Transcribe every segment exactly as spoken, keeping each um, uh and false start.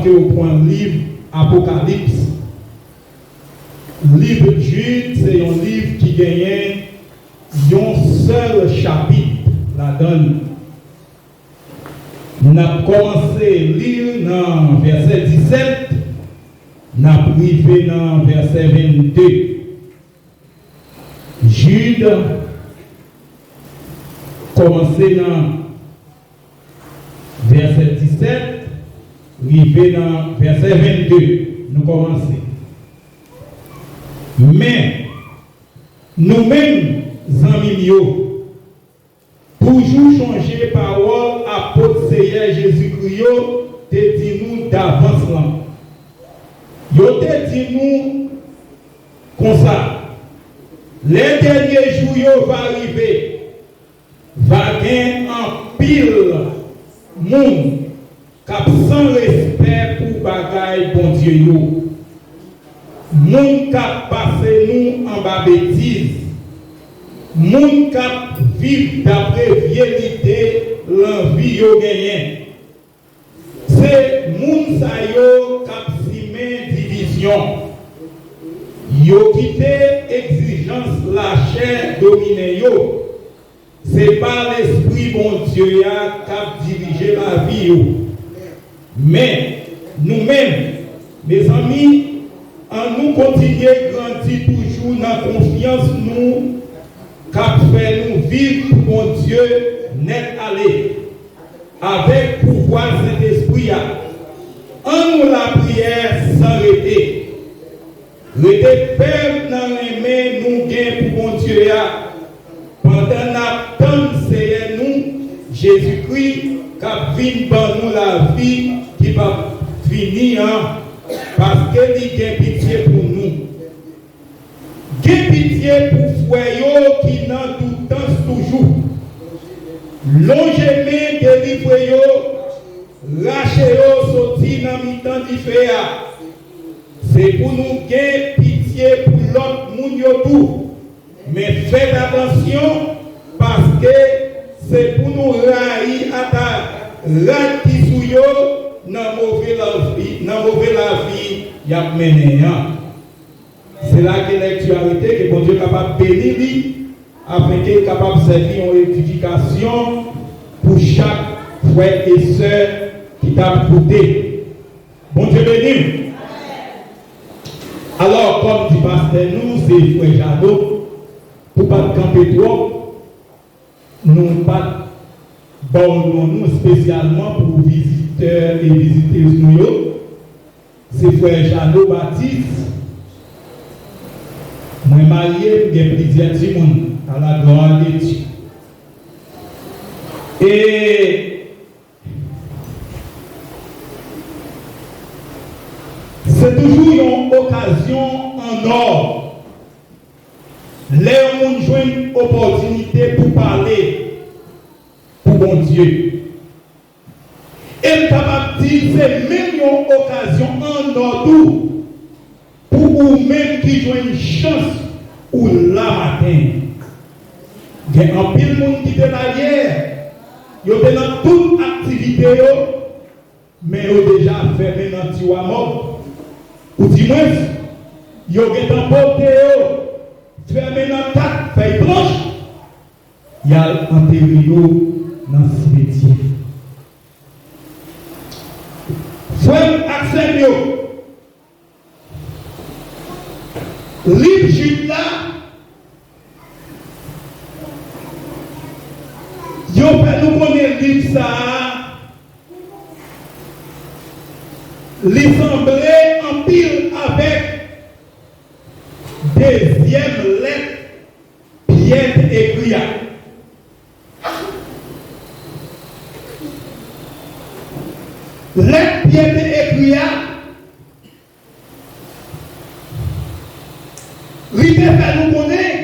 ke w pran liv Apokalips. Liv Jid se yon liv ki genyen yon sèl chapit ladan l. N ap kòmanse li nan vèsè disèt, n ap rive nan vèsè vennde. Jid kòmanse nan vèsè disèt, rive nan vèsè vennde. Nou kòmanse. Men, nou menm, zanmi m yo, toujou chonje pawòl apot Seyè Jezikri yo te di nou davans lan. Yo te di nou konsa, lè dènye jou yo va rive, va gen anpil moun k ap san respè pou bagay Bondye yo, moun k ap pase nou anba betiz, moun k ap viv dapre vye lide lanvi yo genyen. Se moun sa yo k ap simen divizyon. Yo kite egzijans lachè dominen yo. Se pa Lespri Bondye a k ap dirije lavi yo. Men, nou menm, mezanmi, ann nou kontinye grandi toujou nan konfyans nou k ap fè nou viv pou Bondye nèt ale, avèk pouvwa Sentespri a. Ann nou lapriyè san rete. Rete fèm nan renmen nou gen pou Bondye a, pandan n ap tann Seyè nou, Jezikri, k ap vin ban nou lavi ki p ap fini an, paske li gen pitye pou nou. Gen pitye pou frè yo ki nan doutans toujou. Lonje men, delivre yo, rache yo soti nan mitan dife a. Se pou nou gen pitye pou lòt moun yo tou. Men fèt atansyon, paske se pou nou rayi ata rad ki sou yo nan move lavi, nan move lavi y ap mennen an. Se la ke lèkti a rete, ke Bondye kapab beni li, afenke l kapab sèvi yon edifikasion pou chak frè e sè ki t ap koute. Bondye beni w. Alò, kòm di pastè nou, se frè Jado, pou pa t kanpe twòp, nou pa t ba w non nou espesyalman pou vizitè e vizitez nou yo. Se frè Jado Batis. Mwen marye, m gen plizyè timoun, à la gloire de Dieu. E se toujou yon okazyon an ò lè yon moun jwenn opòtinite pou pale pou Bondye. E m kapab di se menm yon okazyon an ò tou pou ou menm ki jwenn chans ou la maten. Gen anpil moun ki te la yè, yo te nan tout aktivite yo, men yo deja fèmen nan tiwa mòg. Oudimwens, yo gentan pote yo, fèmen nan kat fèy planch, y al antere yo nan simetyè. Frè m ak sè m yo, liv Jid la, yo fè nou konnen liv sa a, li sanble anpil avèk dezyèm lèt Pyè te ekri a. Lèt Pyè te ekri a, li te fè nou konnen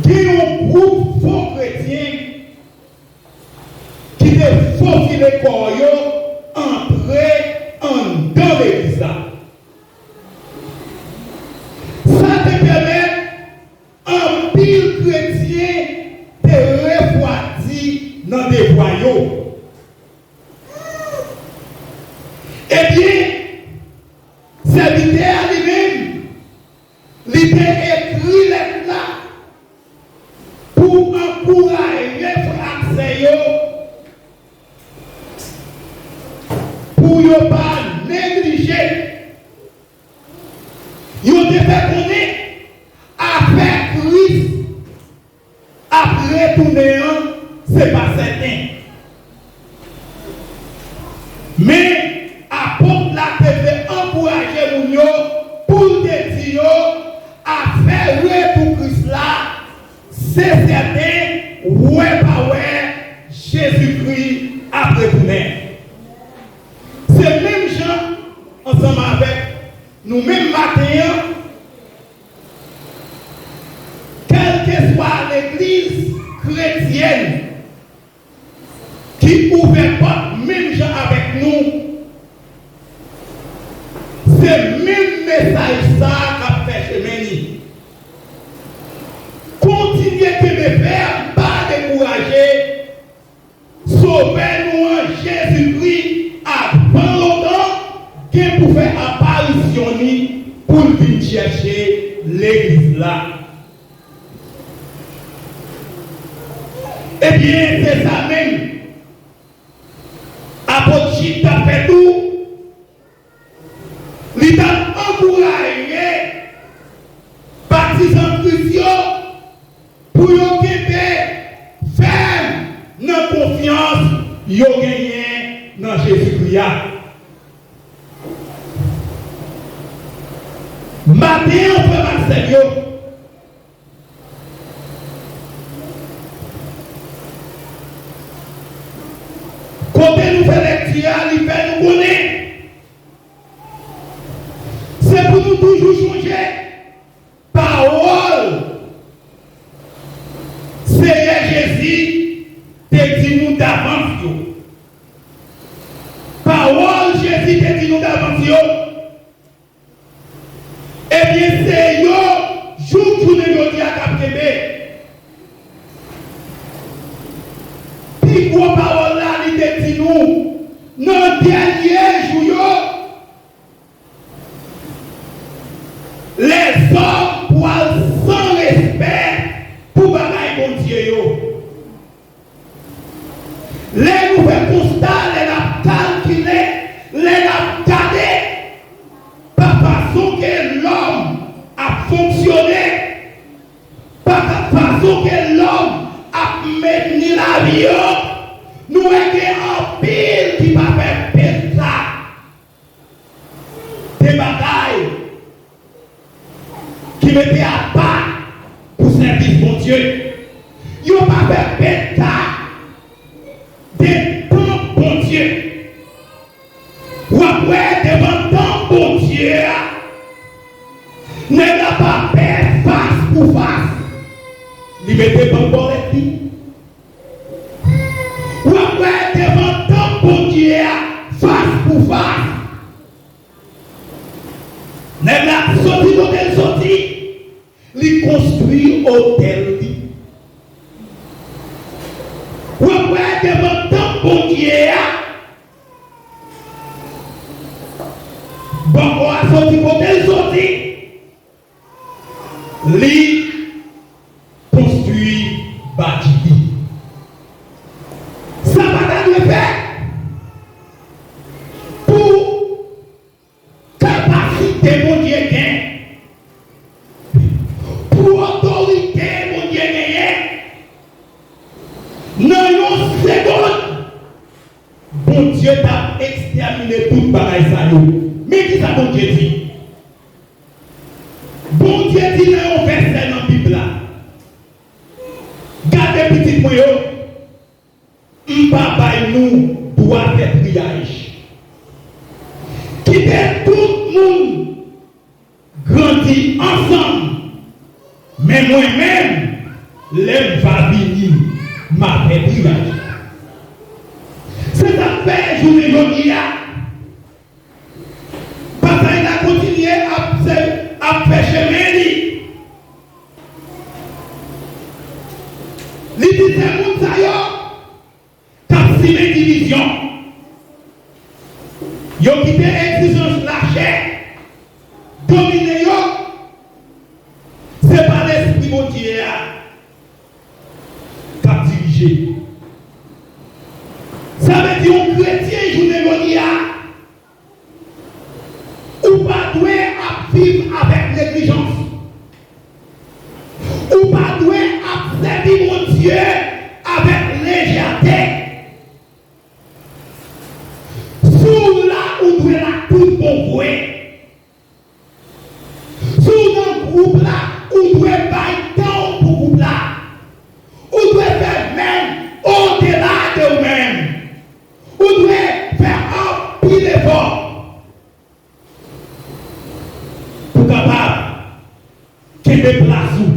gen yon gwoup fo kretyen ki te fofile kò yo antre anndan legliz la. Sa te pèmèt anpil kretyen te refwadi nan devwa yo. Yo te fè konnen afè Kris ap retounen an, se pa sèten. Men, apot la te vle ankouraje moun yo pou l te di yo, afè retou Kris la, se sèten, wè pa wè, Jezikri ap retounen. Se menm jan ansanm avèk nou menm maten an, kèlkeswa legliz kretyèn ki ouvè pòt menm jan avèk nou, se menm mesaj sa a k ap fè chemen li. Kontinye kenbe fèm, pa dekouraje. Sovè nou an, Jezikri, avan lontan, gen pou fè aparisyon li pou l vin chèche legliz la. Ebyen, se sa menm apot Jid t ap fè tou. Li t ap ankouraje patizan Kris yo pou yo kenbe fèm nan konfyans yo genyen nan Jezikri a. Maten an, frè m ak sè m yo, kote nou fè lekti a, li fè nou konnen se pou nou toujou chonje pawòl Seyè Jezi te di nou davans yo. Pawòl Jezi te di nou davans yo, ebyen, se yo jouk jounen jodi a k ap kenbe. Pi gwo pawòl la, li te di nou, nan dènye jou yo, lèzòm pwal san respè pou bagay Bondye yo. Lè nou fè konsta, lè n ap kalkile, lè n ap gade, pa fason ke lòm ap fonksyone, pa fason ke lòm ap mennen lavi yo, nou wè gen anpil ki pa fè penta de bagay ki mete apa pou sèvis Bondye. Yo pa fè penta de tanp Bondye. W ap wè devan tanp Bondye a, nèg la pa pè fas pou fas. Li mete bank bòlèt li. W ap wè devan tanp Bondye a fas pou fas. Nèg la soti kote l soti, li konstwi otèl li. W ap wè devan tanp Bondye a, bòkò a soti kote l soti, li konstwi badji li. Sa pa ta dwe fèt pou kapasite Bondye gen, pou otorite Bondye genyen. Nan yon segonn, Bondye t ap ekstèmine tout bagay sa yo. Men ki sa Bondye di. Bondye di nan yon vèsè nan Bib la, gade pitit mwen yo, m pa bay nou dwa fè triyaj. Kite tout moun grandi ansanm, men mwen menm, lè m va vini, m a fè triyaj. Se sa k fè jounen jodi a, pasaj la kontinye ap, ap fè chemen li. Li di se moun sa yo k ap simen divizyon. Yo kite egzijans lachè domine yo. Se pa Lespri Bondye a k ap dirije. Sa vle di yon kretyen jounen jodi a, ou pa dwe ap viv a avèk neglijans. Ou pa dwe ap sèvi Bondye avèk lejète. Si w la, ou dwe la tout bon vre. Si w nan gwoup la, ou dwe bay tan w pou gwoup la. Ou dwe fè menm odela de ou menm. Ou dwe fè anpil efò pou w kapab kenbe plas ou.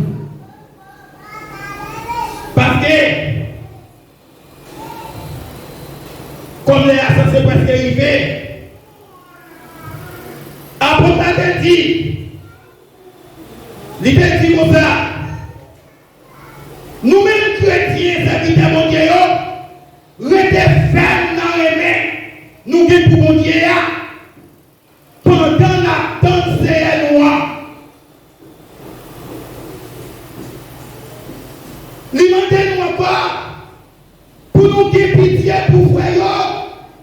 Paske, kòm lè a sanse prèske rive, apot la te di, li te di konsa, nou menm kretyen, sèvitè Bondye yo, rete fèm nan renmen nou gen pou Bondye a, pandan n ap tann Seyè nou an. Li mande nou ankò pou nou gen pitye pou frè yo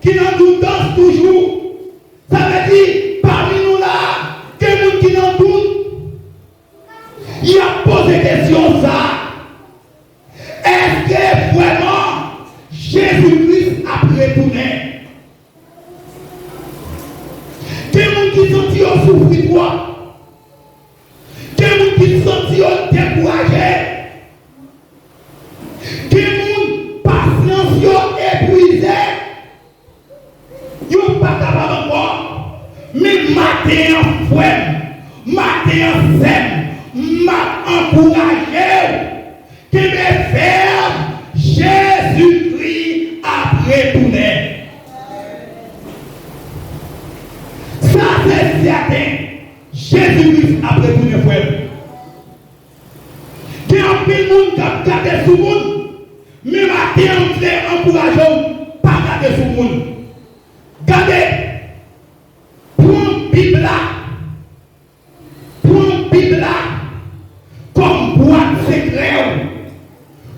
ki nan doutans toujou. Sa vle di, pami nou la, gen moun ki nan dout. Y ap poze kesyon sa a, èske vrèman Jezi Kris ap retounen? Gen moun ki santi yo soufri twòp. Gen moun ki santi yo dekouraje. Gen moun, pasyans yo epwize. Yo pa kapab ankò. Men maten an, frè m, maten an, sè m, m ap ankouraje w. Kenbe fèm, Jezikri ap retounen. Sa se sèten, Jezikri ap retounen, frè m. Gen anpil moun k ap gade sou moun, men maten an, m vle ankouraje w, pa gade sou moun. Gade, pran Bib la. Pran Bib la kòm bwat sekrè w.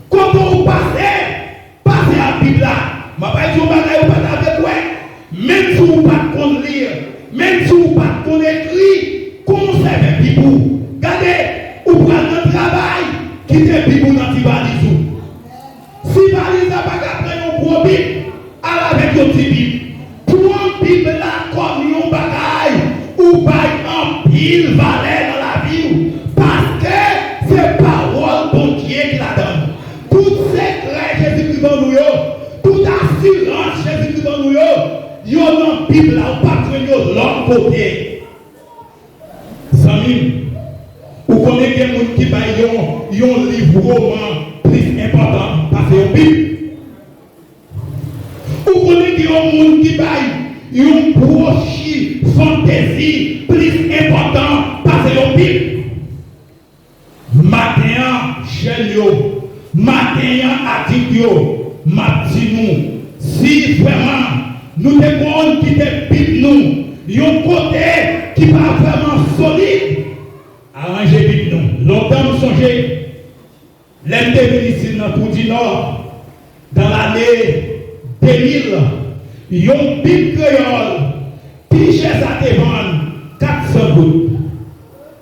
Kote w pase, pase ak Bib la. M ap bay di w yon bagay ou pa ta vle kwè. Menm si w pa t konn li, menm si w pa t konn ekri, konsève Bib ou. Gade, ou pral nan travay, kite Bib ou nan ti valiz ou. Si valiz la pa ka pran yon gwo Bib, al avèk yon ti Bib. Pran Bib la kòm yon bagay ou bay anpil valè nan lavi w, paske se pawòl Bondye ki ladan l. Tout sekrè Jezikri ban nou yo, tout asirans Jezikri ban nou yo, yo nan Bib la, ou p ap jwenn yo lòt kote. Zanmi m, ou konnen gen moun ki bay yon, yon liv woman plis enpòtan pase yon Bib? Ou konnen gen yon moun ki bay yon bwochi fantezi plis enpòtan pase yon Bib? Maten an, jèn yo, maten an, adilt yo, m ap di nou, si vrèman nou te konn kite Bib nou yon kote ki pa vrèman solid, aranje Bib nou. Lontan m sonje, lè m te vin isit nan Twou di Nò, nan lane de mil, yon Bib kreyòl pi chè sa te vann kat san goud,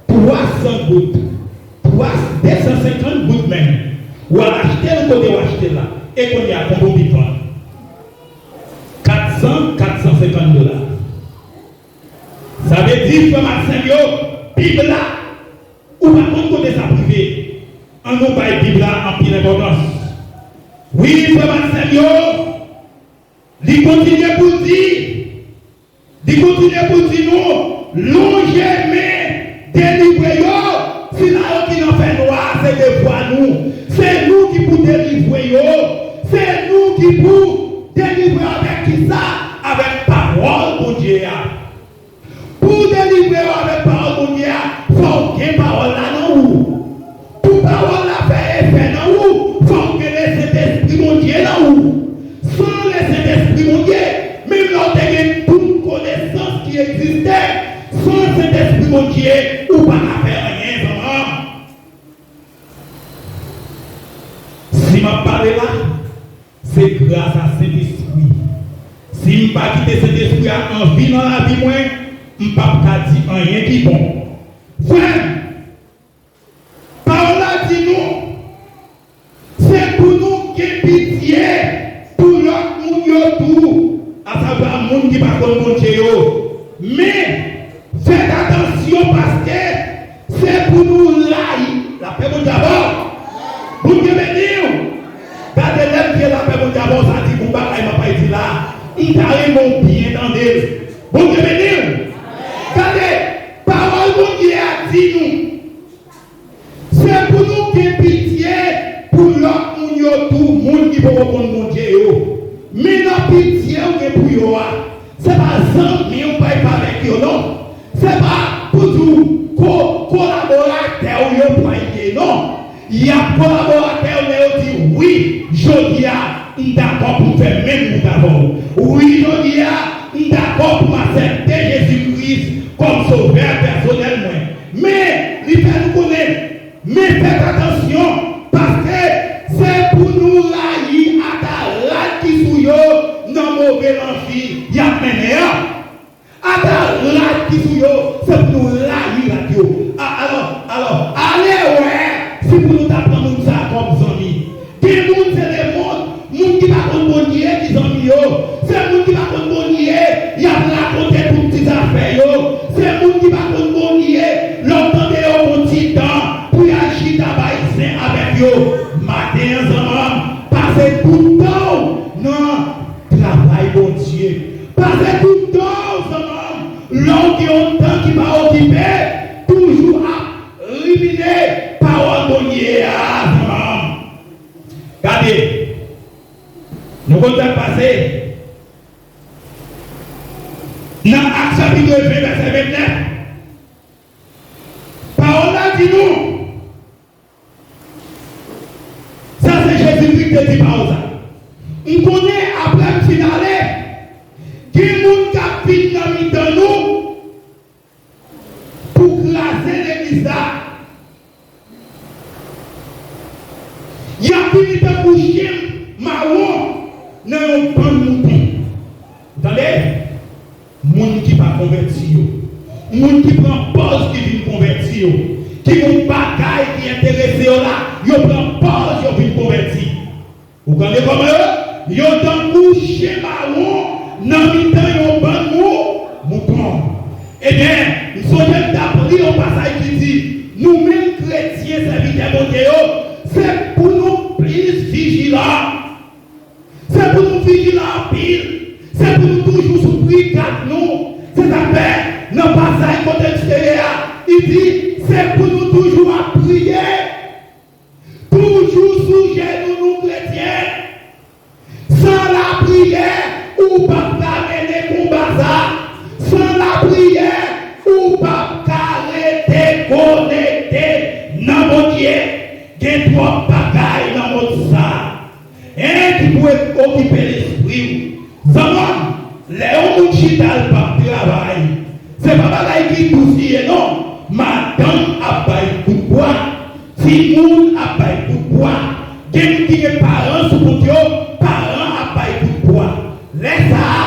twa san goud, twa, de san senkant goud menm. W al achte l kote w achte l la. E kounye a, konbyen w Bib vann? Kat san, kat san senkant dola. Sa vle di, frè m ak sè m yo, Bib la, ou pa konn kote sa prive. Ann nou bay Bib la anpil enpòtans. Wi, frè m ak sè m yo, li kontinye pou l di, li kontinye pou l di nou, lonje men, delivre yo, sila yo ki nan fènwa, se devwa nou. Se nou ki pou delivre yo. Se nou ki pou delivre yo avèk kisa? Avèk pawòl Bondye a. Pou w delivre yo avèk pawòl Bondye a, fò w gen pawòl la nan ou. Pou pawòl la fè efè nan ou, fò w gen Lesentespri Bondye nan ou. San Lesentespri Bondye, menm lè w te gen tout konesans ki egziste, san Sentespri Bondye, ou pa ka fè anyen, zanmi. Si m ap pale la, se gras a Sentespri. Si m pa kite Sentespri a anvi nan lavi mwen, m p ap ka di anyen ki bon. Bondye yo. Men, fèt atansyon paske se pou nou rayi. Lapè Bondye avè w. Bondye beni w. Gade lè m di lapè Bondye avè w, sa di gon bagay m ap di la. M ta renmen w byen tande l. Bondye beni w. Gade, pawòl Bondye a di nou. Se pou nou gen pitye pou lòt moun yo tou, moun ki poko konn Bondye yo. Men nan pitye w gen pou yo a, se pa zanmi w pral fè avèk yo non. Se pa pou di w ko-, kolaboratè w yo pral ye non. Y ap kolaboratè w lè yo di wi, jodi a, m dakò pou m fè menm wout avè w. Wi, jodi a, m dakò pou m aksepte Jezi Kris kòm sovè pèsonèl mwen. Men, li fè nou konnen, men fèt atansyon, paske se pou nou rayi ata rad ki sou yo nan move lanchi y ap mennen an. Ata rad ki sou yo, se pou nou rayi rad yo. A, alò, alò, ale wè si pou nou ta pran moun sa a kòm zanmi. Gen moun, se de moun, moun ki pa konn Bondye ki zanmi yo. Se moun ki pa konn Bondye, y ap rakonte tout ti zafè yo. Se moun ki pa konn Bondye, lè w tande yo pran ti tan pou y al chita bay zen avèk yo. Maten an, zanmi m, pase tout tan w nan travay Bondye. Pase tout tan w, zanmi m, lè w gen yon tan ki pa okipe, toujou ap rimine pawòl Bondye a, zanmi m. Gade, nou konn sa k pase nan Ak chapit ven, vèsè vennèf. Pawòl la di nou, sa se Jezikri ki te di pawòl sa. M konnen apre m fin ale, gen moun k ap vin nan mitan nou, pou kraze legliz la. Y ap vini tankou chen mawon nan yon bann mouton. Tande? Moun ki pa konvèti yo. Moun ki pran pòz ki vin konvèti yo. Ki gon bagay ki enterese yo la, yo pran pòz yo vin konvèti. Ou konn kòman yo? Yo tankou chen mawon nan mitan yon bann mou-, mouton. Ebyen, m sonje m t ap li yon pasaj ki di, nou menm kretyen, sèvitè Bondye yo, se pou nou plis vijilan. Se pou nou vijilan anpil. Se pou nou toujou sou brigad nou. Se sa k fè, nan pasaj kote m site a, li di, se pou nou toujou ap priye. Toujou sou jenou nou, kretyen. San lapriyè, ou p ap ka mennen konba sa. San lapriyè, ou p ap ka rete konekte nan Bondye. Gen twòp bagay nan mond sa. Hein, ki pou okipe lespri w. Zanmi m, lè yon moun chita l p ap travay, se pa bagay ki dous li ye non. Madanm ap bay kout bwa, timoun ap bay kout bwa. Gen moun ki gen paran sou kont yo, paran ap bay kout bwa. Lè sa a,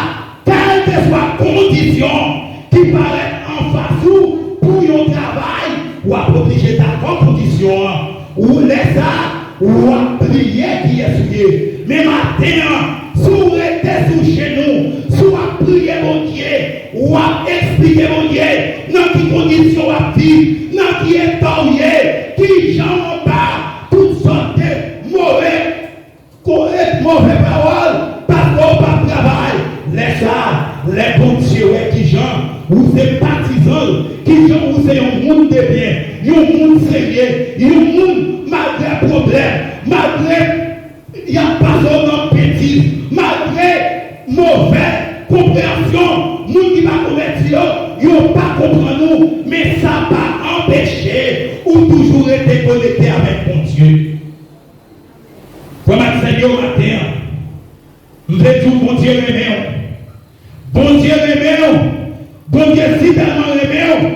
kèlkeswa kondisyon ki parèt anfas ou pou yon travay, w ap oblije dakò kondisyon an. Ou lè sa a, w ap bliye kiyès ou ye. Men maten an, si w rete sou jenou, si w ap priye Bondye, w ap eksplike Bondye nan ki kondisyon w ap viv, nan ki eta w ye, kijan w anba tout sòt de move Korek move pawòl, paske w p ap travay. Lè sa a, lè Bondye wè kijan ou se patizan l, kijan ou se yon moun de byen, yon moun serye, yon moun malgre pwoblèm, malgre y ap pase w nan betiz, malgre move konpreyansyon, moun ki pa konvèti yo, yo pa konprann ou, men sa pa anpeche ou toujou rete konekte avèk Bondye. Frè m ak sè m yo, maten an, m vle di w Bondye renmen w. Bondye renmen w. Bondye sitèlman renmen w.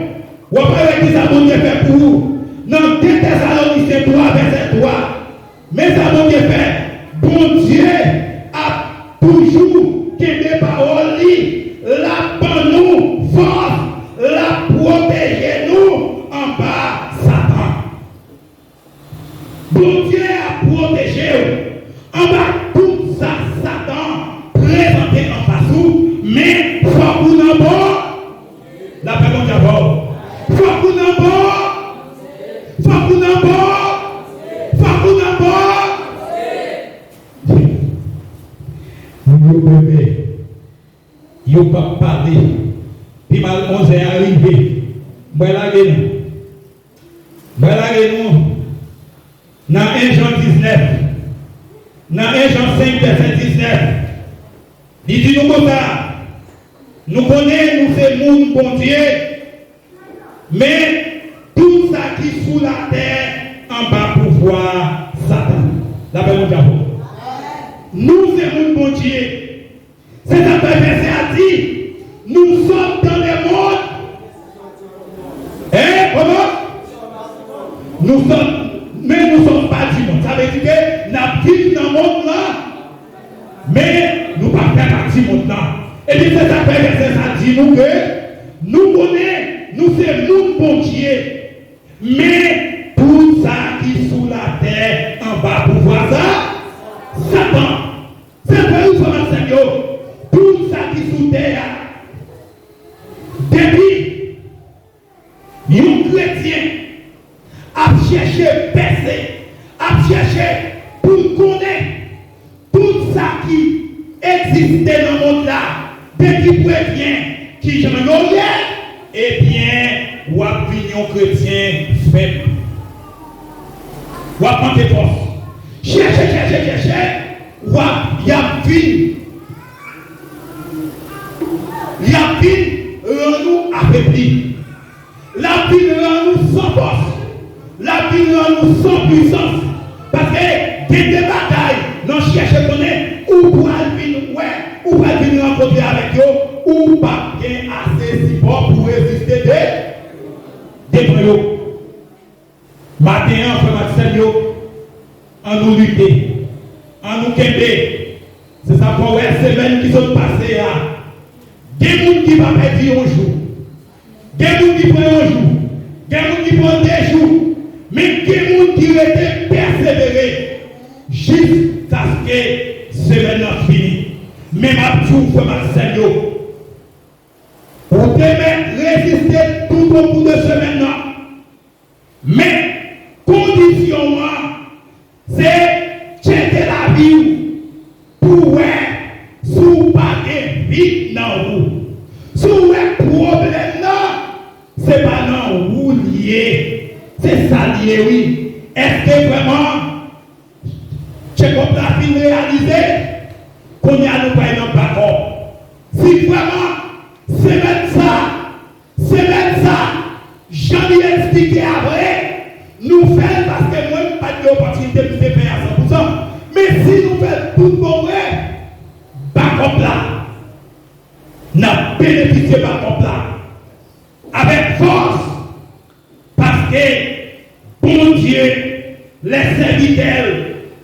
W ap wè kisa Bondye fè pou ou. Nan de Tèsalonisyen twa, vèsè twa, men sa Bondye fè. Bondye ap toujou kenbe pawòl li. L ap ban nou fòs. L ap pwoteje nou anba Satan. Bondye ap pwoteje w anba tout sa Satan prezante anfas ou, men fò w Fòk ou nan bò. Fòk ou nan bò. Moun yo bebe. Yo p ap pale. Pi mal onzè a rive. Mwen lage nou. Mwen lage nou. Nan en Jan diznèf. Nan en Jan senk vèsè diznèf. Li di nou konsa, nou konnen nou se moun Bondye, men tout sa ki sou latè anba pouvwa Satan. Lapè Bondye avè w. Nou se moun Bondye. Se sa k fè vèsè a di, nous sommes dans le monde. Hein? Comment? Nous sommes, mais nous sommes pas du monde. Sa vle di ke n ap viv nan mond lan, men nou pa fè pati mond lan. Epi se sa k fè vèsè sa di nou ke nou konnen nou se moun Bondye, men tout sa ki sou latè anba pouvwa sa, Satan. Se vre wi, frè m ak sè m yo, tout sa ki sou tè a, depi yon kretyen ap chèche pèse, ap chèche pou l konnen tout sa ki egziste nan mond la, de ki prevyen, kijan yo ye, ebyen, w ap vin yon kretyen fèb. W ap manke fòs. Chèche, chèche, chèche, w ap, y ap vin, y ap vin rann ou afebli. L ap vin rann ou san fòs. L ap vin rann ou san pwisans. Paske gen de bagay nan chèche konnen ou pral vin wè, ou pral vin rankontre avèk yo, ou p ap gen ase sipò pou reziste de, devan yo. Maten an, frè m ak sè m yo, ann nou lite, ann nou kenbe. Se sa fè w wè semèn ki sot pase a, gen moun ki pa pèdi yon jou, gen moun ki pran yon jou, gen moun ki pran de jou, men gen moun ki rete pèsevere jiskaske semèn nan fini. Men m ap di w, frè m ak sè m yo, ou te mèt reziste toutotou de semèn nan. Men, kondisyon an, se tcheke lavi w pou w wè si w pa gen vid nan ou. Si w wè pwoblèm nan, se pa nan ou l ye. Se sa l ye, wi. Èske vrèman tchekòp la fin reyalize? Kounye a nou pral nan bakòp. Si vrèman semèn sa, semèn sa, jan li eksplike a vre, nou fè l paske mwen m pa t gen opòtinite pou m te fè a san pou san. Men si nou fè l tout bon vre, bakòp la, n ap benefisye bakòp la avèk fòs. Paske Bondye, lè sèvitè l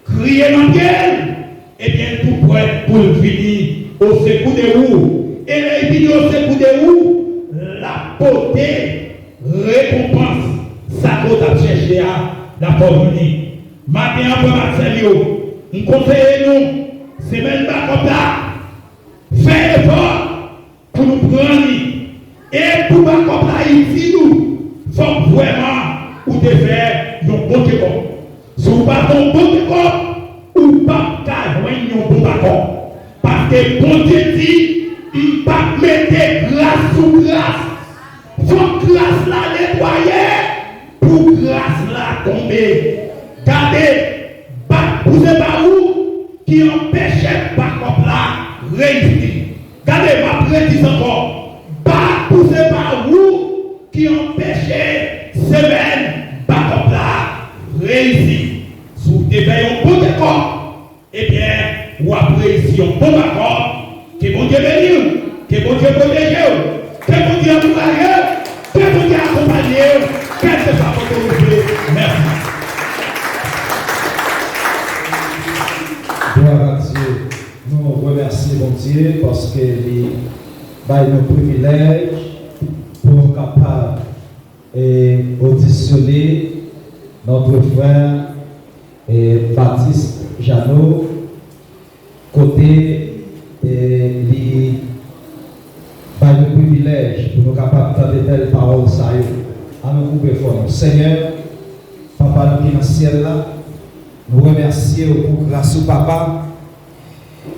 kriye nan pye l, ebyen, l tou prè pou l vini osekou de ou. E lè l vini osekou de ou, l ap pote rekonpans sa ke w t ap chèche a, l ap fè w vini. Maten an, frè m ak sè m yo, m konseye nou, semèn bakòp la, fè efò pou nou pran li. E pou bakòp la itil ou, fòk vrèman ou te fè yon bon tchekòp. Si w pa fè yon bon tchekòp, ou p ap ka jwenn yon bon bakòp. Paske Bondye di, m p ap mete gras sou gras. Fòk gras la netwaye pou gras la tonbe. Gade, bak pou se pa ou ki anpeche bakòp la reyisi. Gade, m ap redi sa ankò. Bak pou se pa ou ki anpeche semèn bakòp la reyisi. Si w te fè yon bon tchekòp, ebyen, w ap reyisi yon bon bakòp. Ke Bondye beni w, ke Bondye pwoteje w, ke Bondye ankouraje w, ke Bondye akonpanye w, kèlkeswa kote w rive. Mèsi. Glwa a Dye. Nou remèsye Bondye paske li bay nou privilèj pou nou kapab e odisyone notre frère e Baptiste Jeannot, kote e li bay nou privilèj pou nou kapab tande bèl pawòl sa yo. Ann nou koupe fò nou. Senyè, Papa nou ki nan syèl la, nou remèsye w pou gras ou, Papa.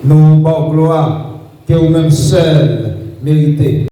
Nou ba w glwa ke ou menm sèl merite.